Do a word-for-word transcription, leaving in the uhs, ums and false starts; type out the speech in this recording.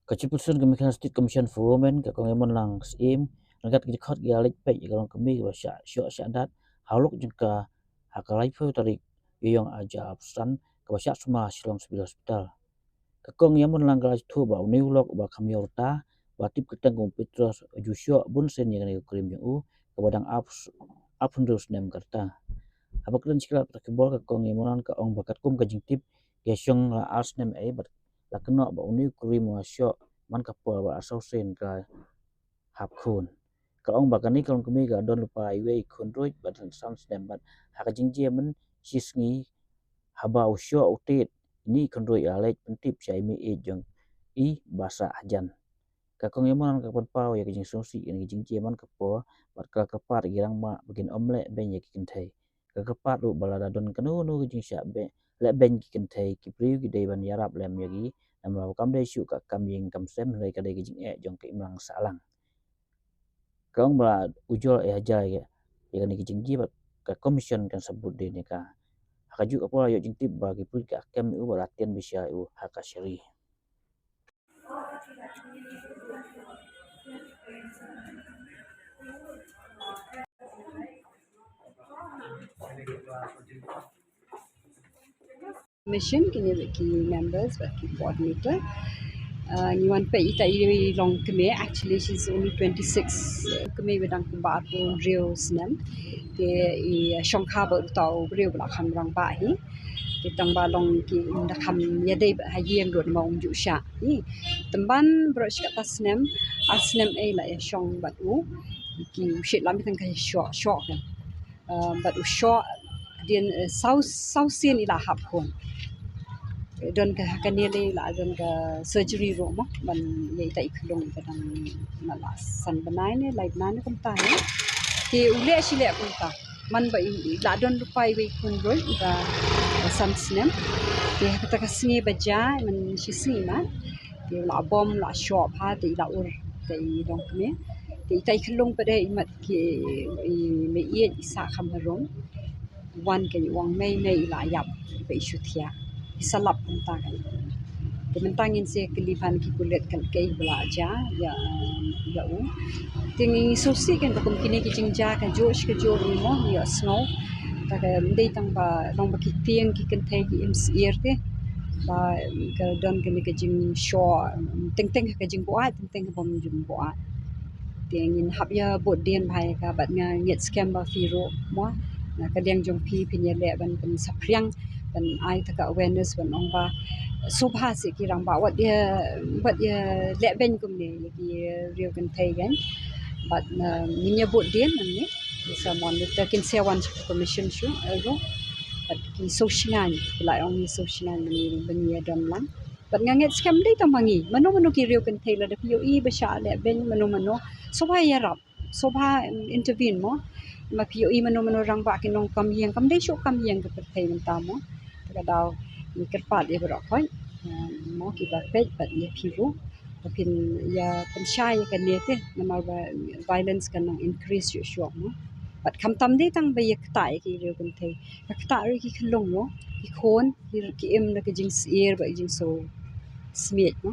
Ka Chairperson ka Meghalaya State Commission for Women, ka Kong Ïamon Lang Syiem, ryngkat ki dkhot ki la leit peit ïa ka longkmie kaba shah shoh shah dat ha u lok jong ka ha ka laiphew tarik Ïaiong ar hajar arphew san, kaba shah sumar ha Shillong Civil Hospital. Ka Kong Ïamon Lang ka la ïathuh ba une u lok uba kham ïoh rta, ba tip kyrteng kum u Petros, u ju shoh bun sien ïa kane ka kurim jong u, kaba dang arphew, arphew hynriew snem ka rta. Haba kren sha ki lad pathai khubor, ka Kong Ïamon Lang ka ong ba katkum ka jingtip, ki la shong la ar snem ei bad la kynnoh ba une u kurim u la shoh man ka por ba arsaw sien ka la hap khun. Ka ong ba kane ka longkmie ka don lypa iwei i khun ruh bad san snem bad ha ka jingjia mynshisngi haba u shoh u tied, ine i khun ruh i la leit pyntip sha i meiieit jong i ba sah hajan. Ka Kong Ïamon Lang ka pynpaw ïa ka jingsngewsih ïa kane ka jingjia man ka por bad ka la kyrpad ïa ki rangbah ba kin ym leh beiñ ïa ki kynthei. Ka la kyrpad ruh ba lada don kano kano ka jingshah be-, leh beiñ ki kynthei, ki briew ki dei ban ïarap lem ïa ki, namar ba kam dei shuh ka kam ïing kam sem, hynrei ka dei ka jingeh jong ka imlang sahlang. Ka ong ba la ujor eh hajar ïa, ïa kane ka jingjia bad ka Commission kan sa bud dien ïa ka. Ha kajuh ka por la ïoh jingtip ba ki pulit ki la kem ïa u bad la tian bishar ïa u ha kashari. Commission, kine ki members bad ki coordinator. Uh, ngi wan peit ita i longkmie, actually she's only twenty-six. Uh, kmie ba dang kumba arphew hynriew snem. Te i shongkha bad uta u briew ba la kham rangbah hi. Te tang ba long ki, ym da kham ïadei bad ha ïing ruh namar um ju shah. Hi. Tymmen baroh shi katta snem, ar snem ei la ïashong bad u. Ki u shait lam i tang ka shoh, shoh ka. Uh, bad u shoh dien, uh, saw, saw sien i la hap khun. Don ka, ha kane lei la don ka surgery ruh mo, ban ïa ita i khyllung ba dang na la san bnai ne, lai bnai ne kumta ne. Te u leh shi leh kumta. Man ba i, i la don lypa iwei i khun ruh, i ba, ba san snem. Te ha kata ka sngi ba jia, mynshisngi mat. Te u la bom, la shoh bha, te i la ur, te i longkmie. Te ita i khyllung pat de i mat ki, i meiieit i sah kham harum. Wan ka i ong mei mei i la ïap, ba i shu thiah. I sa lap kumta ka i. Te mynta ngin sa kylli bha na ki pulit ka lei kaei ba la jia ïa, ïa u. Te ngi sngewsih kan ba kum kine ki jingjia kajuh shi kajuh ruh mo, ïohsngew. Te kam dei tang ba long ba ki tieng ki kynthei ki im syier te. Ba ka don kane ka jingshoh, teng teng ka jingbuaid, teng teng ka bym jingbuaid. Te ngin hap ïa bud dien bha ïa ka bad nga ngeit skhem ba phi ruh mo, na ka liang jong phi phin ïaleh ban pynsaphriang, ban ai ta ka awareness ban ong ba sngewbha seh ki rangbah wat ïa, wat ïa leh beiñ kumne ïa ki riew kynthei kan. Bad, uh, ngin ïa bud dien nangne. Sa mon te kin sa wan sha ka commission shuh, eh, ruh. Bad ki sngewsih shngaiñ, ki la ong ki sngewsih shngaiñ ban ïa, ban ïa don lang. Bad nga ngeit skhem dei tang ma ngi. Mano mano ki riew kynthei lada phi ïohi ba shah leh beiñ mano mano. Sngewbha ïarap. Sngewbha, em, intervene mo. Ma phi ïohi mano mano rangbah ki nongkam ïing. Kam dei shuh kam ïing ka pyrthei mynta mo. Te ka daw ngi kyrpad ïa baroh khoit. Em, mo kiba peit bad ïa phi ruh. Ba phin ïa pynshai ïa kane te. Namar ba violence kan nang increase shuh shuh mo. Bad khamtam dei tang ba ïa ktah ïa ki riew kynthei. Ka ktah ruh ki khyllung mo, ki khun, ki, ki im na ka jingsyier bad ka jingsngewsih mo.